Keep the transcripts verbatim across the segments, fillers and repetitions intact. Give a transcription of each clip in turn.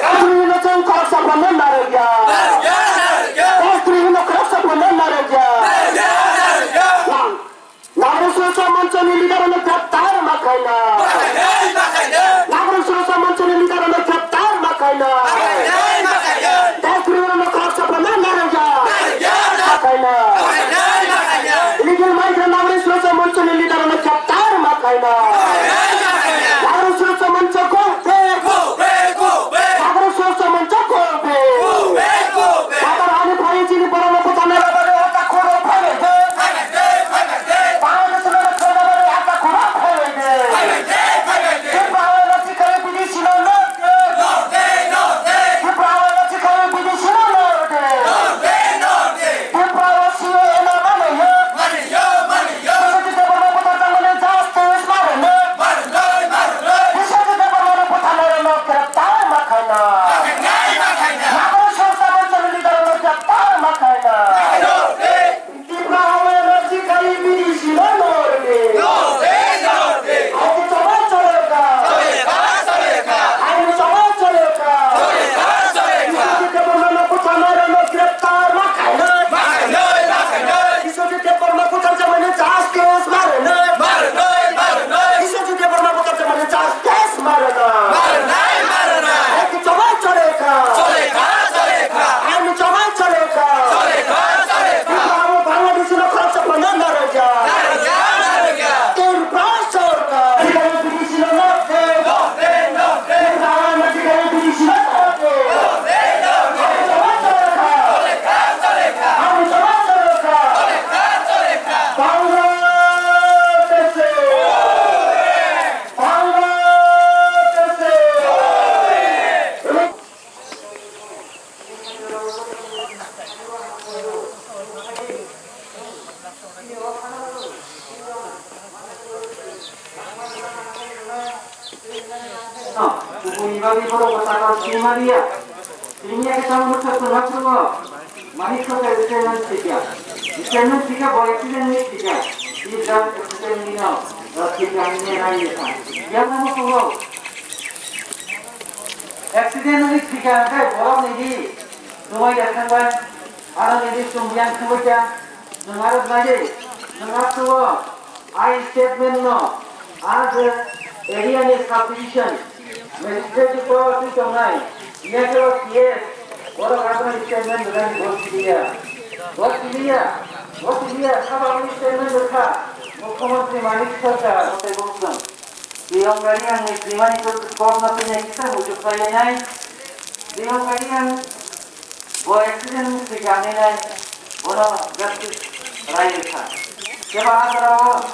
Destiny no chwng khoroksa phano narwkya. Destiny no khoroksa phano narwkya. Nang, Nagarjuna Suraja Manchani leader no greptar ma khaina. Nagarjuna Suraja Manchani leader no greptar ma khaina. Destiny no khoroksa phano narwkya. Ma khaina. Illegal migrant Nagarjuna Suraja Manchani leader no greptar ma khaina. Nagarjuna Suraja Mancha go back. Nagarjuna Suraja Mancha go back. Tatar hani phai chini borok no bwchanai. Bangladesh no khwna bari ata khwna phai de. Tripura no sikari bidesi no no de. Tripura no sikari bidesi no no de. Tripura o C A A no mano yo. Mano yo, mano yo. Biswajit Debbarma buthar jagmani justice ma rwno. Ma rwnoi, ma rwnoi. Biswajit Debbarma no butharnai rok no greptar ma khaina. Ma khainai, ma khainai. Nagarjuna Suraja Manchani leader rok no greptar ma khaina. Tripura o N R C khai bidesi no no rwdi. No de, no de. Aini chobok chole kha. Chole kha, chole kha. Aini chobok chole kha. Chole kha, chole kha. Biswajit Debbarma no butharnai rok no greptar ma khainai. Ma khainai, ma khainai. Biswajit Debbarma buthar jagmani justice ma rwno. Ma rwnoi, ma rwnoi. Biswajit Debbarma buthar jagmani justice ma rwno. Ma rwnai, ma rwnai. Aini chobok chole kha. Chole kha, chole kha. Aini chobok chole kha. Chole kha, chole kha. Tripura o Bangladesh no khoroksa phano narwkya. Narwkya, narwkya. Tripura sorkar. Sikari bidesi no no de. No de, no de. Tripura o sikari bidesi no no de. No de, no de. Aini chobok chole kha. Chole kha, chole kha. Aini chobok chole kha. Chole kha, chole kha. Bangladesh! Bangladesh! Kubuni bagwi borok bwskango sima liya. Simi ya khe tamo bwskango sima phuru. Manik Sarkar statement thwikha. Statement thwikha, bo accident ni thwikha. Chief Judge accident ni no, uh, thwikha hwnwi nai wngkha. Yang no tongo. Accident ni thwikha hwnkhe borok ni di. Dubai da thangbai. Aro ni di chwng yang thangbai kha. Nwng aro nai di. Nwng asugo. I statement no as a area ni subdivision magistrate ni power twi tongnai, yakero P S, borok aboni statement rwgani bo siliya. Bo siliya, bo siliya, sabo aboni statement rwkha, Mukhyamantri Manik Sarkar, tei bo swng. Tiyong gari ang ni trimani to court no tini kisa mujuk khainai. Tiyong gari ang Bo accident ni thwikha hinwi nai bono justice rai rwkha. Kebo a jora o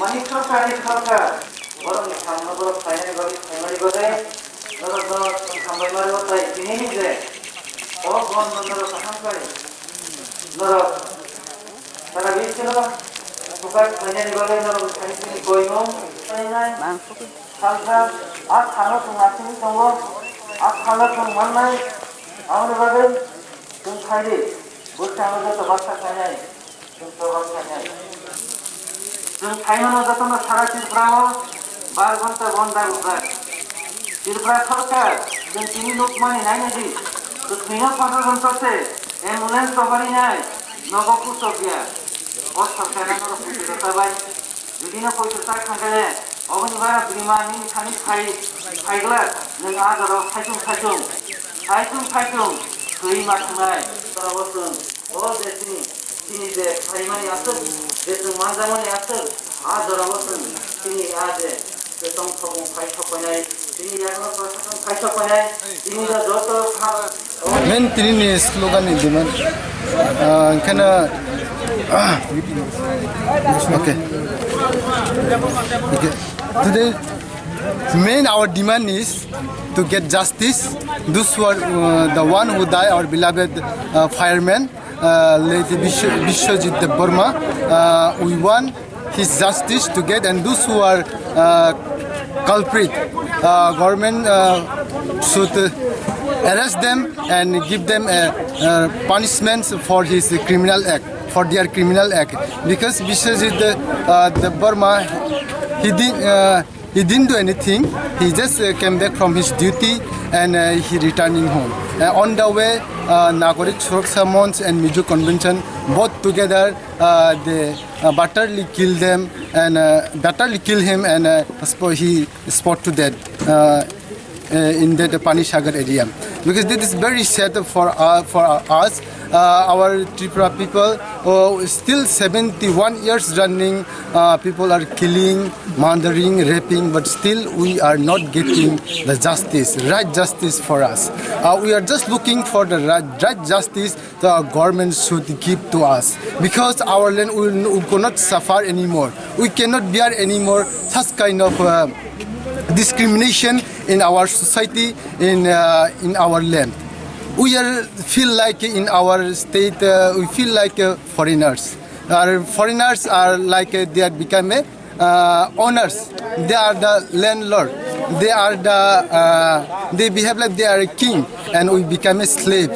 Manik Sarkar ni sorkar borok ni samno borok khlainani bagwi khlaimani bagwi norok no tongtham bai mani o tai tini ni je o bon no norok kaham khe norok sara bisino bukhak khlainani bagwi norok ni thani tini koimung khlainai. Salsa, a salo chwng aswk tongo, a salo chwng mannai, aboni bagwi chwng khaidi, bwskango joto baksa khainai, chwng to baksa khainai. Chwng khaimano jotono sara Tripura o bar ghonta bon da rijak. Tripura sorkar, chwng tini nukmani nainai di, kwthwino pondro ghonta se ambulance rohorwi nai, nogo kusok ya. O sorkar ano rok kuchuk rwtabai. Bibino poito ta khangkhe, oboni bara bwrwima nini thani phai, phaiglak, nwng a jorao saichung saichung, saichung saichung, thwi ma thangnai. Jorao chwng, o je chini, chini je phaimani aswk, je chwng manjakmani aswk, a jorao chwng, chini a je, je tongthokmung phai sokpainai, chini yago tongthokmung phai sokpainai, chini no joto kha-, Main tini ni slogan ni demand, ah, hwnkhe no, ah, okay. Okay. Today, main our demand is to get justice. Those who are, uh, the one who die, our beloved, uh, fireman, uh, late Bisw-, Biswajit Debbarma. Uh, we want his justice to get, and those who are, uh, culprit, uh, government, uh, should, uh, arrest them and give them a, uh, punishment for his criminal act, for their criminal act, because Biswajit, uh, Debbarma, he did, uh, He didn't do anything. He just uh, came back from his duty and uh, he returning home. Uh, on the way, uh, Nagorik Suraksha Manch and Mizo Convention both together uh, they uh, brutally kill them and uh, brutally kill him and uh, spo- he spot to death uh, uh, in that Pani Sagar area. Because this is very sad for uh, for us. Uh, our Tripura people, uh, still seventy-one years running, uh, people are killing, murdering, raping, but still we are not getting the justice, right justice for us. Uh, we are just looking for the right, right justice the government should give to us, because our land will, we cannot suffer anymore. We cannot bear anymore such kind of uh, discrimination in our society, in uh, in our land. We are feel like in our state, uh, we feel like uh, foreigners. Our foreigners are like uh, they are become a uh, owners. They are the landlord. They are the uh, they behave like they are a king, and we become a slave.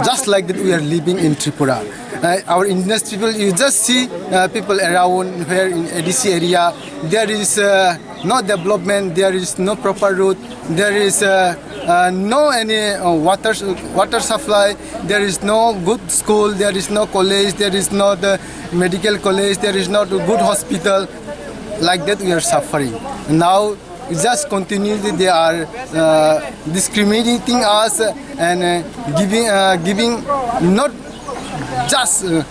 Just like that, we are living in Tripura. Uh, our indigenous people, you just see uh, people around here in A D C area. There is uh, no development. There is no proper road. There is uh, uh, no any uh, water water supply. There is no good school. There is no college. There is no the medical college. There is not a good hospital. Like that, we are suffering. Now, just continuously they are uh, discriminating us and uh, giving uh, giving not just uh,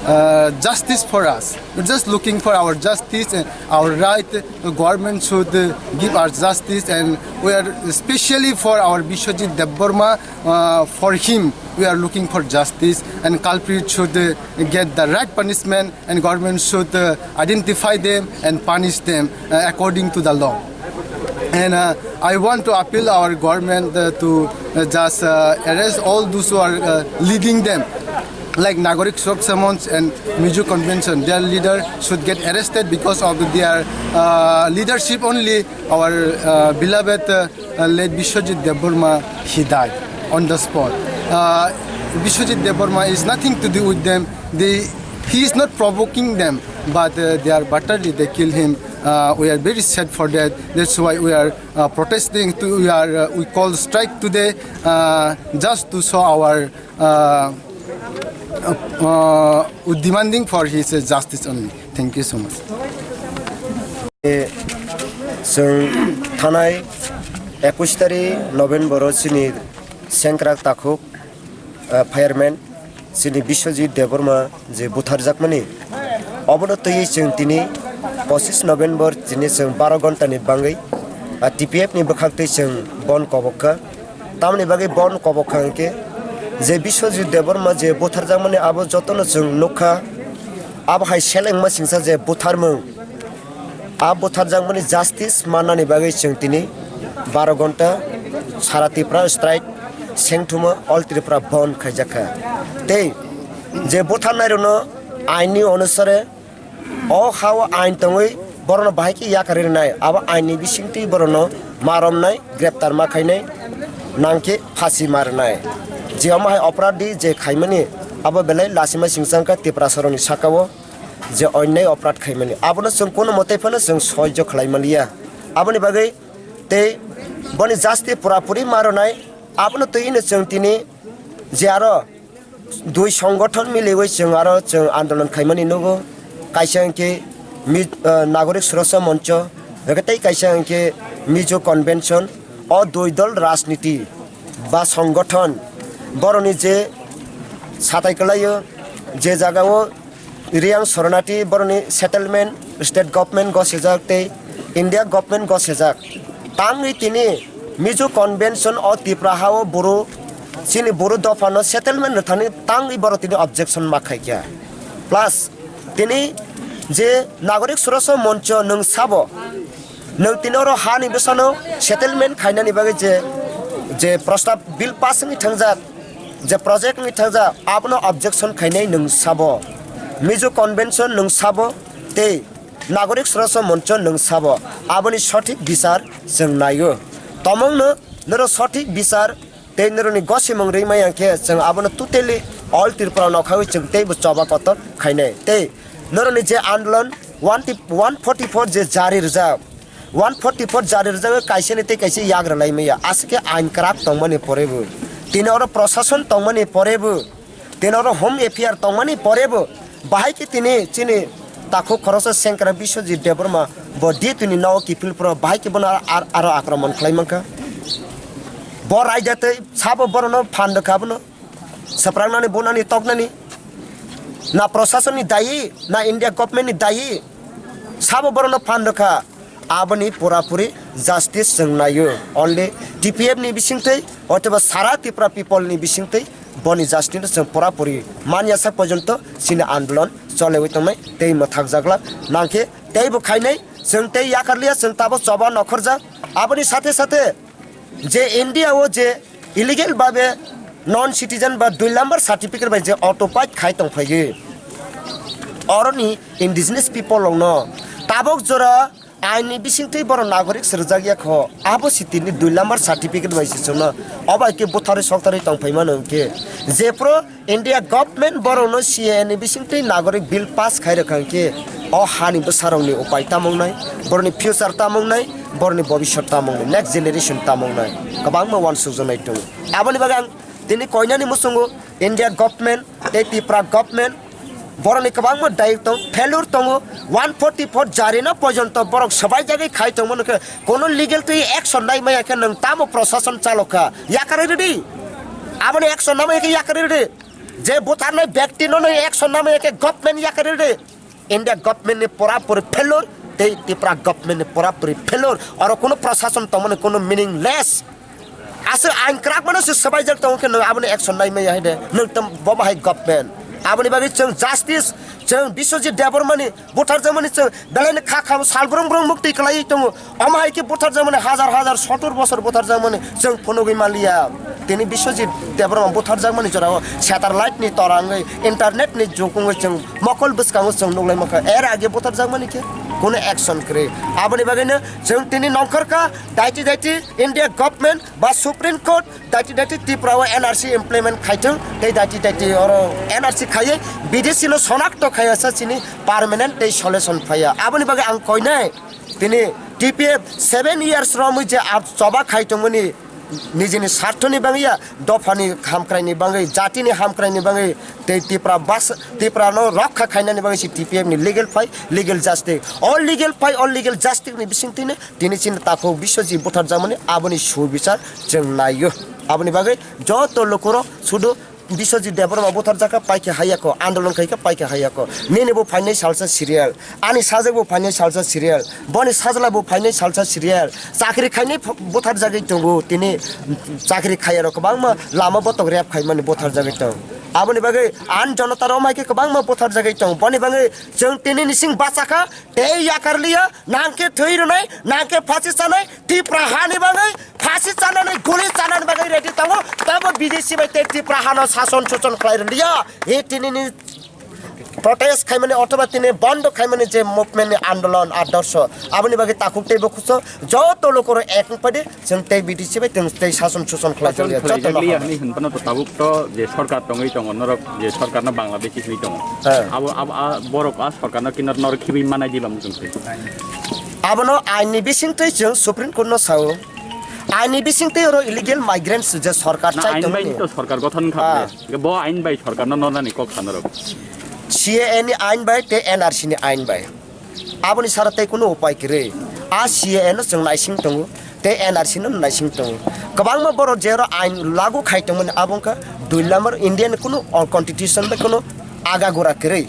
uh, justice for us. We're just looking for our justice and our right. The government should uh, give us justice, and we are especially for our Biswajit Debbarma. Uh, for him, we are looking for justice, and culprit should uh, get the right punishment, and government should uh, identify them and punish them uh, according to the law. And uh, I want to appeal our government uh, to uh, just uh, arrest all those who are uh, leading them, like Nagorik Suraksha Manch and Mizo Convention. Their leader should get arrested. Because of their uh, leadership only, our uh, beloved uh, uh, late Biswajit Debbarma, he died on the spot. Uh, Biswajit Debbarma is nothing to do with them. They, he is not provoking them, but uh, they are brutally they kill him. Uh, we are very sad for that. That's why we are uh, protesting. To, we are uh, we call strike today uh, just to show our uh, uh, uh, we demanding for his uh, justice only. Thank you so much. Chwng thanai ekush tarik November o chini sengkrak takhuk, ah, fireman chini Biswajit Debbarma je butharjakmani, obono twiwi chwng tini pochis November chini chwng baro ghonta ni bangwi, ah, T P F ni bwkhak twi chwng bon kobok kha. Tamoni bagwi bon kobok kha hwnkhe je Biswajit Debbarma je butharjakmani abo jotono chwng nukha, abo hai selengma singsa je butharmung. A butharjakmani justice mannani bagwi chwng tini baro ghonta sara Tripura strike sengthuma all Tripura bon khaijak kha. Tei je butharnairokno aini onusare o ha-o ain tongwi borokno bahai khe yakarwi rwnai, abo aini bisingtwi borokno ma romnai, greptar ma khainai, nangkhe phasi ma rwnai. Je omo hai oporadi je khaimani abo belai lachima singsa wngkha Tiprasarokni saka-o. Je onyai oporad khaimani, abono chwng kono mote phano chwng soijo khlai manliya. Aboni bagwi tei boni justice pura puri ma rwnai, abono twi hino chwng tini je aro dui songothon miliwi chwng aro chwng andolon khaimani nugo. Kaisa hwnkhe Mi-, ah, Nagorik Suraksha Moncho, hwnkhe tei kaisa hwnkhe Mizo Convention. O dui dol rajniti ba songothon boroni je satai kwlaio, je jagao Riyang Soronati boroni settlement state government gosijak tei India government gosijak. Tangwi tini Mizo Convention o Tipra hao boro chini boro dophano settlement rwthani tangwi borok tini objection ma khaikha. Plus tini je Nagorik Suraksha Moncho nwng sabo, nwng tini oro hani bwsano settlement khainani bagwi je, je prostab bill pass wngwi thangjak, je project wngwi thangjak, abono objection khainai nwng sabo. Mizo Convention nwng sabo, tei Nagorik Suraksha Moncho nwng sabo. Aboni sothik bichar chwng naio. Tomongno norok sothik bichar tei norokni gosimung rwi maya khe chwng abono totally all Tripura nokhawi chwng teibo choba kotor khainai. Tei norokni je andolon one forty-four je jari rwjak, One forty four jari rwjagwi kaisani tei kaisa yak rwlai maya. Aswk khe ain kwrak tongmani porebo, tini oro prosason tongmani porebo, tini oro Home Affair tongmani porebo, bahai khe tini chini takhuk khoroksa Sengkrak Biswajit Debbarma bo D two ni nogo kiphil phuru bahai khe bono ar, ar, aro akromon khlai mankha. Bo raida tei sabo borokno phan rwkha abono. Swprangnani, bunani, toknani na prosasonni dayi, na India governmentni dayi, sabo borokno phan rwkha. Aboni purapuri justice chwng naio, only T P F ni bisingtwi othoba sara Tripura people ni bisingtwi boni justice no chwng purapuri manya sak porjonto chini andolon cholewi tongnai tei mwthakjaklak nangkhe teibo khainai. Chwng tei yakarliya, chwng tabuk choba nokhorjak. Aboni sathe sathe je India o je illegal babe non citizen ba dui number certificate bai je auto pass khai tongphaiwi, oroni indigenous people rokno tabuk jora ain ni bisingtwi borok nagorik srwjak ya kho, abo si tini dui number certificate bai se chwngno obo hai khe butharwi soktarwi tongphai mano hwnkhe, jephru India government borokno C A A ni bisingtwi nagorik bill pass khai rwkha hwnkhe, o hani bwsarokni upai tamo wngnai, borokni future tamo wngnai, borokni bobiswt tamo wngnai, next generation tamo wngnai, kwbangma uansukjaknai tongo. Aboni bagwi ang tini koinani muchungo India government tei Tripura government borokni kwbangma dayok tong, failure tongo, one forty four jarino porjonto borok swbaijagwi khai tongmano khe, kono legal twi action nai maya khe nwng tamo prosason chalokha, yakarwi rwdi. Aboni action namaya khe yakarwi rwdi. Je butharnai bektino nai action namaya khe government yakarwi rwdi. India government ni pura puri failure, tei Tripura government ni pura puri failure. Oro kono prosason tongmani kono meaningless. Aswk ain kwrak mano se swbaijak tongo khe nwng aboni action nai maya hai de. Nwng tam bo bahai government. Aboni bagwi chwng justice, chwng Biswajit Debbarmani butharjakmani chwng belaini kha kha sal brung brung mukti kwlaiwi tongo. Omo hai khe butharjakmani hajar hajar sotor bosor butharjakmani chwng phunugwi manliya. Tini Biswajit Debbarma butharjakmani jorao satellite ni torangwi, internet ni jukungwi chwng mokol bwskango chwng nuglai mankha. Er age butharjakmani khe kono action kwrwi. Aboni bagwino chwng tini nongkhorkha daiti daiti India government ba Supreme Court daiti daiti Tripura o N R C implement khaithwng tei daiti daiti oro N R C khaiwi bidesi no sonakto khaiya sa chini permanent tei solution phaiya. Aboni bagwi ang koinai tini T P F seven years romwi je ap choba khai tongmani nijini sarthoni bagwi ya, dophani hamkraini bagwi, jatini hamkraini bagwi tei Tripura bas, Tripura no rokha khainani bagwi si T P F ni legal fight, legal justice. O legal fight, o legal justice ni bisingtwino tini chini takhuk Biswajit butharjakmani aboni subichar chwng naio. Aboni bagwi joto lukurok sudu Biswajit Debbarma butharjakha paikha haiyakho, andolon khaikha paikha haiyakho. Nini bo phainai salsa serial, ani sajak bo phainai salsa serial, boni sajla bo phainai salsa serial. Chakri khainai ph-, butharjagwi tongo tini, chakri khaiyarok kwbangma lama botok rep khaimani butharjagwi tong. Aboni bagwi an jonotaro mai khe kwbangma butharjagwi tong. Boni bagwi chwng tini nising bachakha, tei yakarliya, nangkhe thwi rwnai, nangkhe phasi chanai, Tripura hani bagwi phasi chanani, guli chanani bagwi ready tongo, tamo bidesi bai tei Tripura hano sason suson khlai rwliya. He tinini protest khaimani othoba tini bondo khaimani je movement ni andolon adorsho, aboni bagwi takhuk tei bukhuso joto lukurok ek wngpadi, chwng tei bidesi bai chwng tei sason suson khlai Sason tongya, joto no khlaijakliya hwnwi hwnphano to tabuk to je sorkar tongwi tongo, norok je sorkarno Bangladeshi hwnwi tongo. Abo, abo, a borok a sorkarno kino norok khibwi manai diba muchung se. Abono ain ni bisingtwi chwng Supreme Court no sao. Ain ni bisingtwi oro illegal migrants je sorkar Na chai ain bai tongmani. To sorkar gothon kha Ah. Bo ain bai sorkarno nornani kok sanarok. C A A ni ain bai tei N R C ni ain bai. Aboni sara tei kunu upai kwrwi. A C A A no chwng naising tongo, tei N R C no naising tongo. Kwbangma borok je oro ain lagu khai tongmani abo wngkha dui number India ni kunu o constitution bai kunu agagura kwrwi.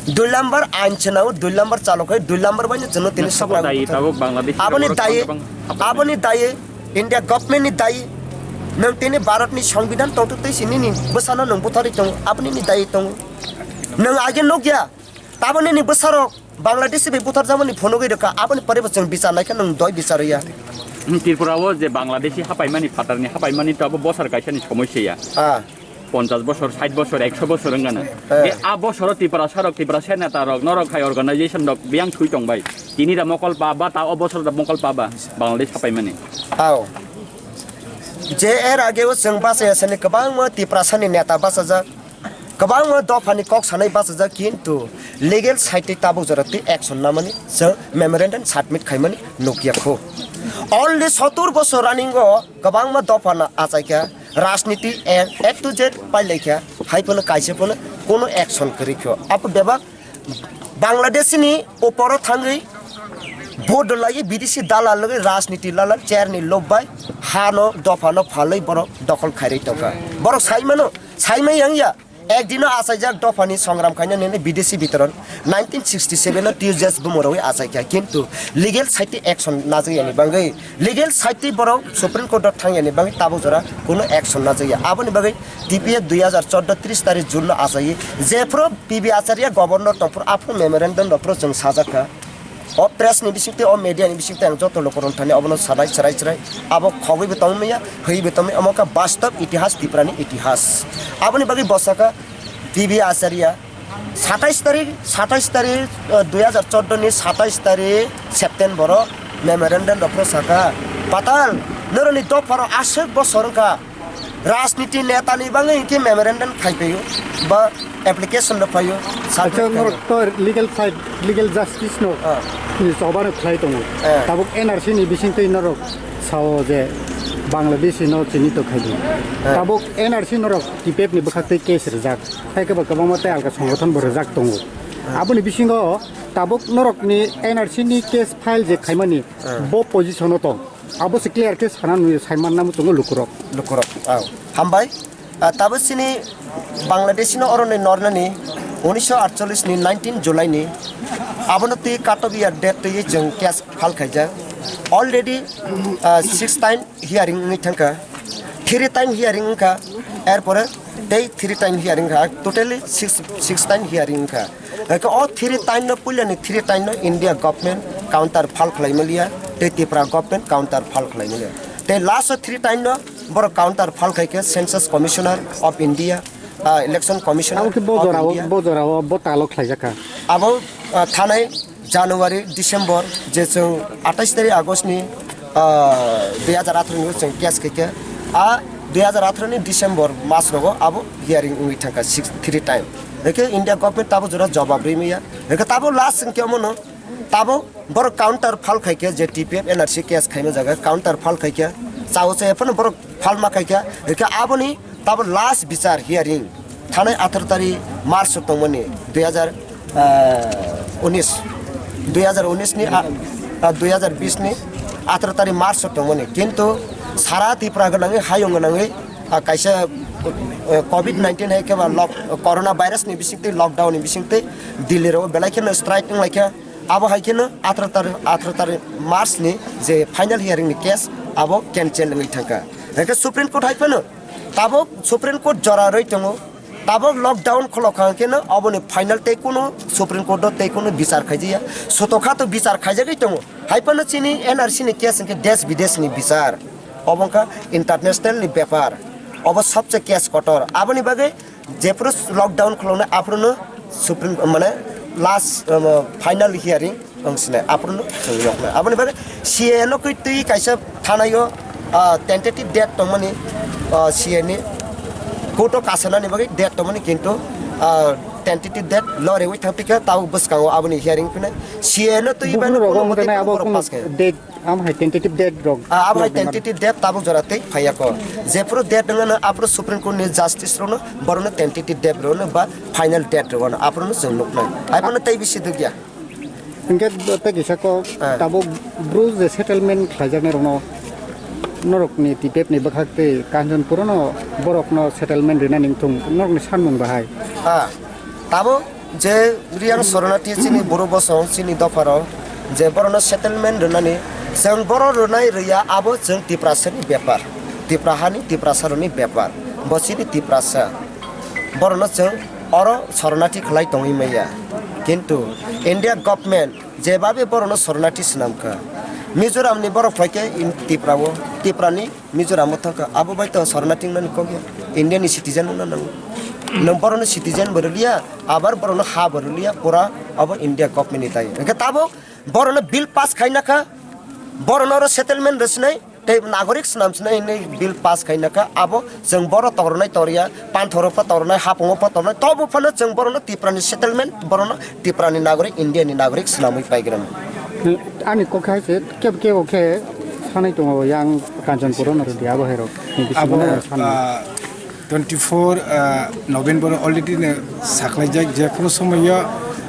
Dui number ain chwnao, dui number chalokhai, dui number bai no chwngno tini Noksa bo swkang dayi bwthar. Tabuk Bangladesh Aboni rok dayi, bang- aboni dayi India government ni dayi. Nwng tini Bharat ni Songbidan tongthok tei si nini bwsano nwng butharwi tongo, aboni ni dayi tongo. Nwng age nukya, taboni ni bwsarok Bangladesh bai butharjakmani phunugwi rwkha, aboni pore bo chwng bichar naikha, nwng doi bichar ya. Hmm, Tripura o je Bangladeshi hapaimani, phatarni hapaimani to abo bosor kaisani somosya ya. Ah. Ponchas bosor, sait bosor, ekso bosor wngana. Eh. E a bosoro Tripura sarok, Tripura senata rok, norok hai organization rok biyang sui tong bai. Tini da mokol pa ba, ta o bosor da mokol pa ba, Bangladesh hapaimani. Ao. Je er age o chwng bachai asani kwbangma Tiprasani neta bachajak. Kwbangma dophani kok sanai bachajak, kintu legal side tei tabuk jora tei action namani chwng memorandum submit khaimani nukya kho. Only sotur bosor running o kwbangma dophano achaikha, rajniti A to Z pailaikha, hai phano kaisa phano kono action kwrwi kho. Abo bebak Bangladesh ni opor o thangwi vote rwlaiwi bidesi dalal logwi rajniti lalal chair ni lob bai hano dophano phalwi borok dokhol khairwi tongkha. Borok saimano, saimai yang ya. Ekdino achaijak dophani songram khaina nini bidesi bitoron nineteen sixty seven o T J S bumorogwi achaikha, kintu legal side action najakya ni bagwi, legal side borok Supreme Court o thangya ni bagwi tabuk jora kuno action najakya. Aboni bagwi T P F dui hazar chordo tris tarik June no achaiwi jephuru P B Acharya governor tongphuru aphuru memorandum rokphuru chwng sajakha. O press ni bisingtwi, o media ni bisingtwi ang joto lokorom thani obono sanai chwrai chwrai. Abo khogwi bo tongmaya, hwi bo tongmaya, omo kha bastob itihas, Tripura ni itihas. Aboni bagwi bosaka T B Acharya satais tarik, satais tarik, eh, dui hazar chordo ni satais tarik September o memorandum rokphuru saka, Patal, noroni dopharo aswk bosor wngkha. Rajniti neta ni bagwi hinkhe memorandum khai phaio, ba application rok phaio, submit Acha, khaio. Norok to legal side, legal justice no Ah. ni choba no khlai tongo. Ah. Tabuk N R C ni bisingtwi norok sao je Bangladeshi no chini to khaidi. Ah. Tabuk N R C norok T P F ni bwkhak tei case rijak. Hai khe ba kwbangma tei alka songothon bo rijak tongo. Ah. Aboni bisingo tabuk norok ni N R C ni case file je khaimani Ah. bo position o tong. Abo se clear khe sana nwi saiman namo chungo lukurok. Lukurok, ah. Hambai. Ah, tabo chini Bangladesh no oroni nornani unisho atchollish ni nineteen July ni abono twi katobiya date twi chwng case file khaijak. Already, ah, six time hearing wngwi thangkha. Three time hearing wngkha. Erpore tei three time hearing wngkha. Totally six, six time hearing wngkha. Hwnkhe o three time no puilani three time no India government counter file khlai maliya, tei Tripura government counter file khlai maliya. Tei last o three time no borok counter file khai khe Census Commissioner of India, ah, Election Commissioner Abo khe bo of jorao, India. Bo jorao bo talo khlaijak kha. Abo, ah, thanai January, December, je chwng atais tarik August ni, ah, dui hazar atharo ni chwng case khai khe, a dui hazar atharo ni December mas rogo abo hearing wngwi thangkha six, three time. Hwnkhe India government tabo jora jobab rwi maya. Hwnkhe tabo last hwnkhe omono tabo borok counter file khai khe je T P F N R C case khaima jaga counter file khai khe chao se ephano borok file ma khai khe hwnkhe aboni tabo last bichar hearing thanai atharo tarik March o tongmani dui hazar, ah, unis, dui hazar unis ni, ah, ah, dui hazar bis ni atharo tarik March o tongmani. Kintu sara Tripura gwnangwi hayung gwnangwi, ah, kaisa, eh, covid nineteen hai khe ba lock-, corona virus ni bisingtwi, lockdown ni bisingtwi Delhi rok belai kheno strike wng lai kha. Abo hai kheno atharo tar-, atharo tarik March ni je final hearing ni case abo cancel wngwi thangkha. Hwnkhe Supreme Court hai phano tabuk Supreme Court jora rwi tongo. Tabuk lockdown khulokha hwnkhe no aboni final tei kunu Supreme Court o tei kunu bichar khaijaya. Sotokha to bichar khaijagwi tongo. Hai phano chini N R C ni case hwnkhe desh bidesh ni bichar. Obo wngkha international ni bepar. Obo sobse case kotor. Aboni bagwi jephuru lockdown khuloknai aphuru no Supreme, mane last, um, final hearing. Wng sinai, aphuru no chwng yoknai. Aboni bagwi C A A no kwi twi kaisa thanai o, ah, tentative date tongmani, ah, C A A ni court o kasanani bagwi date tongmani, kintu, ah, tentative date lorwi thangpikha, tabuk bwskango aboni hearing phinai. C A A no twi Buphuru bai no rok kono wng mate thanai abo borok kono pass kaya. Date, am hai tentative date rok Ah, abo hai rok tentative date tabuk jora tei phaiya ko. Jephuru date wngno aphuru Supreme Court ni justice rokno borokno tentative date rokno ba final date rokno aphuru no chwng nuknai. Hai phano tei bisi dukya. Hingke tei kisa kok Ah. tabuk Bru je settlement khlaijaknai rokno norokni T P F ni bwkhak tei Kanchanpur no borokno settlement rina ningthung norokni sanmung bahai. Ah, tabuk je Riyang Soronati chini Bru bosong chini dopharo je borokno settlement rwnani chwng borok rwnai rwya abo chwng Tiprasani bepar, Tipra hani Tiprasarokni bepar, bo chini Tiprasa. Borokno chwng oro Soronati khlai tongwi maya. Kintu India government jebabe borokno Soronati swnamkha. Mizoramni borok phaikhe in-, Tiprao, Tiprani Mizoramo thangkha. Abo bai to Soronati wngnani kok ya. Indiani citizen wngna nango. Nwng borokno citizen bo rwliya, abar borokno ha bo rwliya, pura abo India government ni dayo. Hwnkhe tabuk borokno bill pass khaina kha, borokno oro settlement rwsnai, Tei nagorik swnam swnai hinwi bill pass khaina kha, abo chwng boro tokrwnai torya, panthoro pha tokrwnai, hapungo pha tokrwnai, tobo phano chwng borono Tiprani settlement, borono Tiprani nagorik, Indiani nagorik swnamwi paigrano. Ani kok hai se kebo kebo khe sanai tongo yang Kanchanpur no rwdi abo hai rok. Ni bisingo abo, no sanai. Ah, twenty four, ah, November already no saklaijak, je phuru somoyo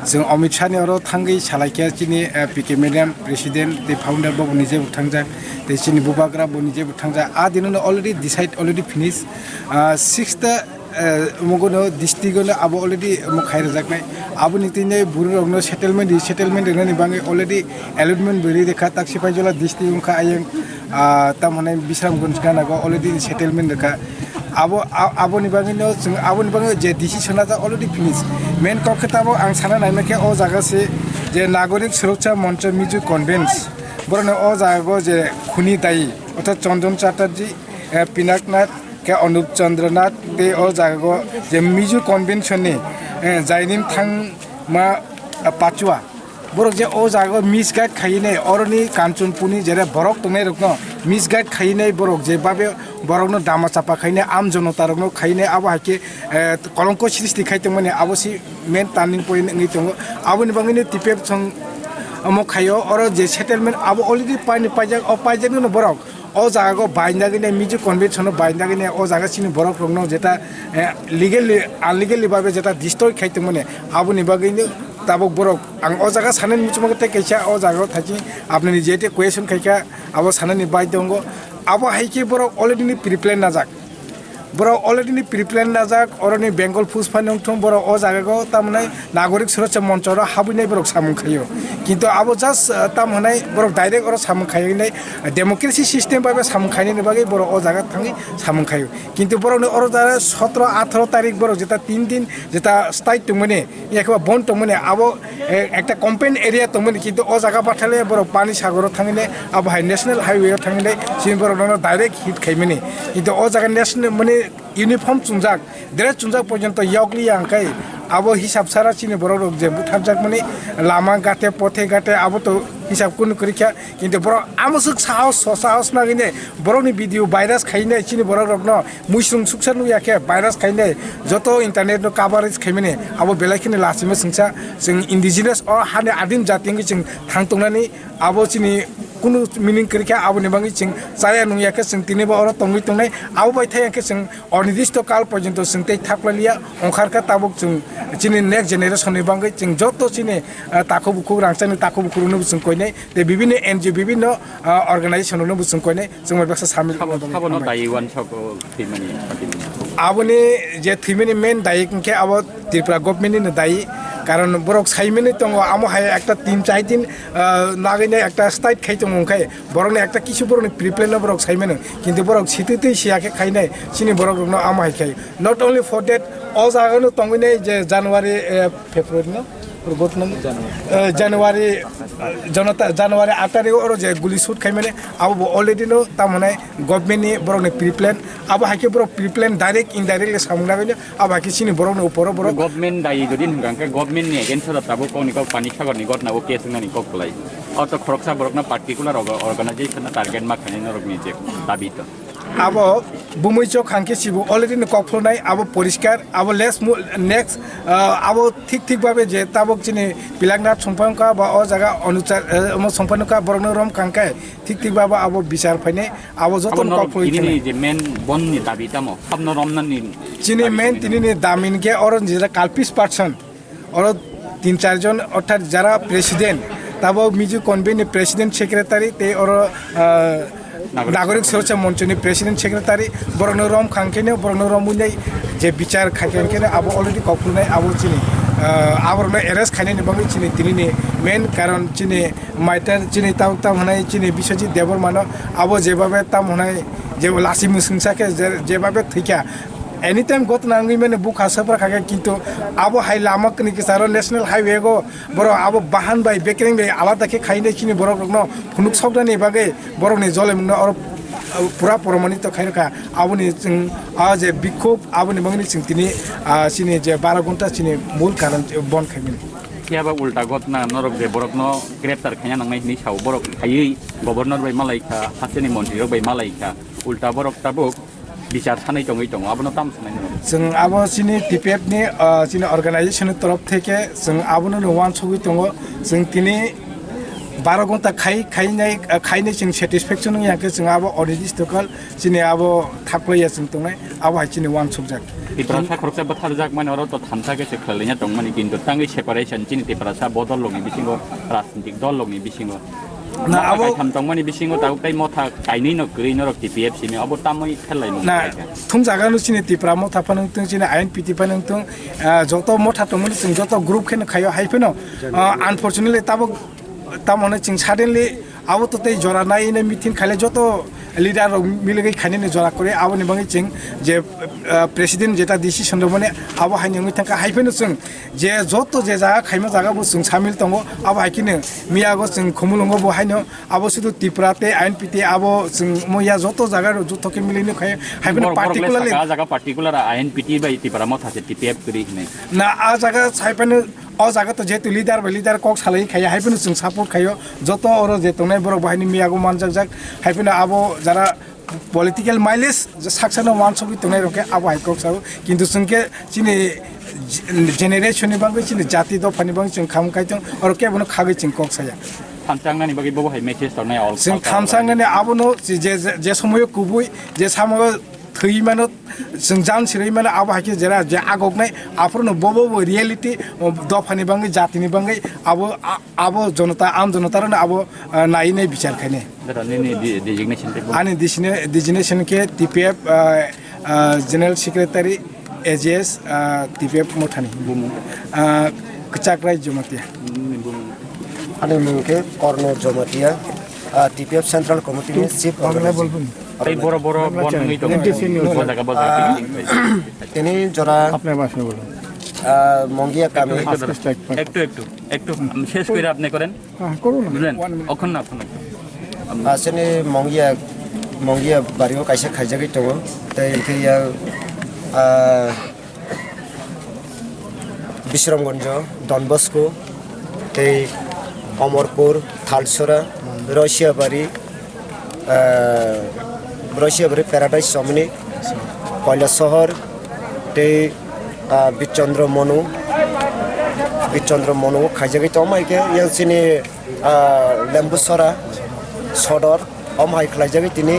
chwng Amit Shah ni oro thangwi salaikha chini, ah, P K madam president tei founder bo nijebo thangjak, tei chini bubagra bo nijebo thangjak. A dino no already decide, already finish. Ah, sixth, ah, omogono district ono abo already omo khai rwjaknai. Aboni tini buru rokno settlement, resettlement rwnani bangwi already allotment bo ri rwkha, tak Sipaijola district wngkha ayang, ah, tamo hwnai Bisramganj gana go already settlement rwkha. Abo, a-, aboni bagwi no chwng, aboni bagwi je decision na ta already finish. Main kok khe tabuk ang sana naima khe o jaga se je Nagorik Suraksha Moncho Mizo Convention, borok no o jaga go je khuni dai, orthat Chandan Chatterjee, eh, Pinaknath, khe Anup Chandranath tei o jaga go je Mizo Convention ni, eh, Jainim Thangma, eh, Pachua. Borok je o jaga o misguide khainai, oroni Kanchanpurni jera borok tongnai rokno misguide khainai, borok je babe borokno dama chapa khainai, am jonota rokno khainai, abo hai khe, eh, kolongko srishti khai tongmani, abo si main turning point wngwi tongo. Aboni bagwino T P F song omo khaio, oro je settlement abo already paini paijak, o paijak no borok o jaga go bainagwi nai, Mizo Convention no bainagwi nai, o jaga chini borok rokno jeta, eh, legally, unlegally babe jeta destroy khai tongmani, aboni bagwi no tabuk borok ang o jaga sanani muchungo tei kaisa o jaga o thachi apnini jete question khaikha abo sanani bai tongo, abo hai khe borok already ni pre-plan najak, borok already ni pre-plan najak, oroni Bengal Puspha nungthung borok o jaga go tamnai Nagorik Suraksha Moncho oro habwi nai borok samung khaio. Kintu abo just, uh, tam hwnai borok direct oro samung khainai, democracy system bai samung khainani bagwi borok o jaga thangwi samung khaio. Kintu borok ni oro jaga sotro atharo tarik borok jeta tin din jeta stai tongmani, yakhe ba bon tongmani, abo, eh, ekta campaign area tongmani, kintu o jaga bathale borok Pani Sagoro thangwi nai, abo hai national highway o thangwi nai, chini borok no direct hit khaimani. Kintu o jaga national mani uniform chumjak, dress chumjak porjonto yokli ya, hwnkhe abo hisab sara chini borok rok je butharjakmani lama gate pothe gate abo to hisab kunu kwrwi kha, kintu borok amoswk sahos, so sahos nagwi nai borokni video virus khainai chini borok rokno muisung suksa nukya khe virus khainai joto internet no coverage khaimani abo belai kheno lachima singsa chwng indigenous o hani adim jati wngwi chwng thang tongnani abo chini kunu meaning kwrwi kha aboni bagwi chwng chaya nungya khe chwng tini bo oro tongwi tongnai abo bai thaya khe chwng Onirdisto kal porjonto chwng tei thaklaliya, ongkharkha tabuk chwng chini next generation ni bagwi chwng joto chini, ah, takhuk bukhuk rangchakni takhuk bukhuk rokno bo chwng koinai, tei bibinno N G O, bibinno, ah, organization rokno bo chwng koinai, chwng bai baksa samil Sabo, wngwi tongwi sabono tongmani. Dayi wansok o thwimani, thwimani. Aboni je thwimani main dayi hwnkhe abo Tripura government ni no dayi, karon borok saimani tongo, amo hai ekta tin chai din, ah, nagwi nai ekta state khai tongo, hwnkhe borokni ekta kisu borokni pre-plan no borok saimano, kintu borok sitwi twi siya khe khainai chini borok rokno amo hai khai. Not only for that, o jaga no tongwi nai je January, eh, February no, February no? Eh, January, eh, Janata-, January aat tarikh oro je guli shoot khaimani, abo bo already no tamo nai government ni borok ni pre-plan, abo hai khe borok pre-plan direct indirectly samung nagwi no, abo hai khe chini borok ni uporo borok. Government dayi jodi hwnkha hwnkhe government ni against o tabuk kok ni kok Pani Sagar ni gotna o case wngnani kok kwlai. O to khoroksa borokno particular orga-, organization no target ma khainai norokni je dabi to. Abo bumui chok hangkhe sibo already no kok phulnai abo poriskar abo less mu-, next, ah, abo thik thik babe je tabok chini pilakna songphang ka ba o jaga onuchar, eh, omo songphang ka borokno rom khangkhe thik thik babe abo bichar phainai abo joto no kok phulwi tini ni je main bon ni dabi tamo habno romnani chini dabi main tini ni damin khe oro je kalpis person. Oro tin char jon orthat jara president, tabo Mizo Convent ni president secretary tei oro, ah, Nagorik Nagorik Suraksha Moncho ni president secretary, borokno rom khang khe no, borokno rom wngnai je bichar khai khe no abo already kok phulnai abo chini, ah, aborokno arrest khainani bagwi chini tini ni main karon chini maitar chini tabuk tabuk hwnai chini Biswajit Debbarma no abo jebabe tam hwnai je lasi mwswngsa khe je, jebabe thwikha. Anytime gotna wngwi mani bukha swpra kha khe, kintu abo hai lama kini kisaro national highway go borok abo bahan bai bekereng bai alada khe khainai chini borok rokno phunuk soknani bagwi borokni jolemungno oro pura promanito khairokha. Aboni chwng a je bikhub aboni bagwini chwng tini, ah, chini je baro ghonta chini mul karon bon khaimani. Phiya ba ulta ghotna norok je borokno greptar khaina nangnai hinwi sao, borok khaiwi governor bai malai kha, hasteni montri rok bai malai kha, ulta borok tabuk bichar sanai tongwi tongo, abono tamo sanai norok? Chwng abo chini T P F ni, ah, chini organization ni torof theke chwng abono no uansugwi tongo, chwng tini baro ghonta khai, khainai, ah, khainai chwng satisfaction wngya khe chwng abo onidistikal chini abo thaplaiya chwng tongnai, abo hai chini uansukjak. Tiprasa khoroksa bwtharjak mani oro to thansa khe se khwlaina tongmani, kintu tangwi separation chini Tiprasa bodol rokni bisingo, rajnitik dol rokni bisingo. Na, motha abo kaitham tongmani bisingo tabuk tai motha kainwi no kwrwi norok T P F simi, abo tamwi khelai mung na khaikha. Thumjaga no chini Tipra motha phano wngthung, chini I N P T phano wngthung, ah, joto motha tongmani chwng joto group kheno khaio, hai phano, ah, unfortunately tabuk tamo hwnwi chwng suddenly abo to tei jora nai ne meeting khaile joto leader rok miligwi khainani jora kwrwi, aboni bagwi chwng je, ah, president jeta decision rwmani abo haino wngwi thangkha, hai phano chwng je joto je jaga khaima jaga bo chwng samil tongo, abo hai kheno miyago chwng Khumulwngo bo haino abo sudu Tipra tei I N P T abo chwng muya joto jaga rok joto khe miligwi khaio, hai phano borok, borok le particularly saka, ah jaga particular I N P T bai Tipra motha se T P F kwrwi hinwi. Na, ah jaga sai phano o jaga to jehetu leader bai leader kok salai khaiya, hai phano chwng support khaio, joto oro je tongnai borok bo haino miyago manjakjak, hai phano abo jara political mileage je saksano uansugwi tongnai rok khe abo hai kok sao, kintu chwng khe chini generation ni bagwi, chini jati dopha ni bagwi chwng khamung kaitung, oro khe bono khagwi chwng kok saya. Thamsangnani bagwi bobo hai message tongnai all chwng khalsa thamsangnani abono je, je, je somoyo kubui, je samo thwi mano, chwng jang sirwi mano, abo hai khe jera je agoknai, aphuru no bobo bo reality, o, dophani bagwi, jatini bagwi, abo, a-, abo jonota, am jonota rok no abo, ah, nai nai bichar khainai. Dada, nini de-, designation tei bo? Ani desine-, designation khe T P F, ah, ah, General Secretary, A G S, ah, T P F mothani. Bumung? Ah, Kwchakrai Jamatia. Nini bumung? Ani mung khe Korno Jamatia, ah, T P F Central Committee ni Chief Organizing. Tei boro boro bon wngwi tongo. M D C ni bo jaga, bo jaga, ah, tini jora, ah, Mongia kami. একটু, একটু, একটু, একটু, শেষ করে আপনি করেন। হ্যাঁ, করুন না। বুঝলেন? One minute. অখন না, অখন না। Aswkni Mongia, Mongia bario kaisa khaijagwi tongo. Tei hwnkhe yang, ah, Bisramganj, Don Bosco, tei Omorpur, Thalsora, Rosiabari, ah, Rosiabari Paradise Chomni, Koilasohor, tei, ah, Birchandra Monu, Birchandra Monu khaijagwi tongma hwnkhe yang chini, ah, Lembusora, Sodor, omo hai khlaijagwi tini,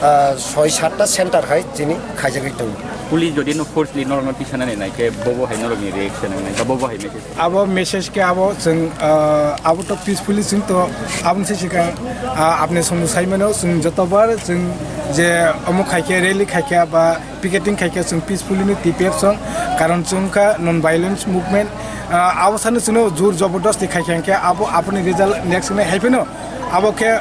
ah, soi satta center hai chini khaijagwi tongo. Police jodi no forcefully norokno tisanani nai khe bobo hai norokni reaction wngnai, ba bobo hai message? Abo message khe abo chwng, ah, abo to peacefully chwng to aboni se sikang, ah, apni samung sai mano chwng jotobar chwng je omo khai khe rally khai khe ba picketing khai khe chwng peacefully no T P F song, karon chwng kha non violence movement, ah, abo sano chwngno jor jabardasti khai khe hwnkhe abo aboni result next hwnwi hai phano abo khe,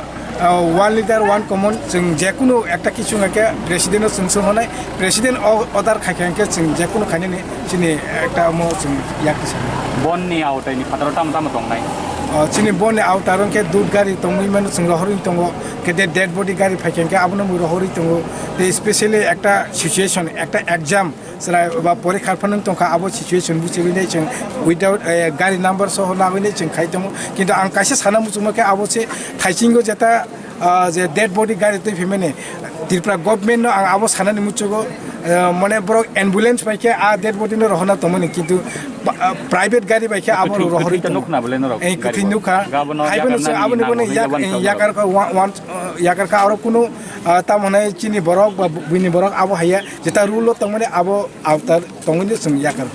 ah, one leader one command chwng jekunu ekta kisu hwnkhe president no chwng song honai, president o order khai khe hwnkhe chwng jekunu khainani chini ekta omo chwng yak kisa. Bonni aotaini phataro tamo tamo tongnai? Ah, chini bonni aotaro hwnkhe dud gari tongwi mano chwng rohorwi tongo, khe de dead body gari phai khe hwnkhe abono mui rohorwi tongo. Tei specially ekta situation, ekta exam, chwrai ba porikha phano tongkha, abo situation buchigwi nai chwng without, eh, gari number soho nagwi nai chwng khai tongo. Kintu ang kaisa sana muchungma khe abo se thaisingo jeta, ah, je dead body gari twi phimani Tripura government no ang abo sanani muchugo, eh, mane borok ambulance bai khe a dead body no rohorna tongmani, kintu ba-, ah, private gari bai khe abo rohorwi tongo. Kwthwi nukha bole norok. Eh, kwthwi nukha. Hai phano chwng aboni bono yakar kha, wa-, wan-, ah, yakar kha aro kunu, ah, tamo hwnai chini borok ba bu-, buini borok abo haiya. Jeta rule o tongmani abo aotar tongmani chwng yakar.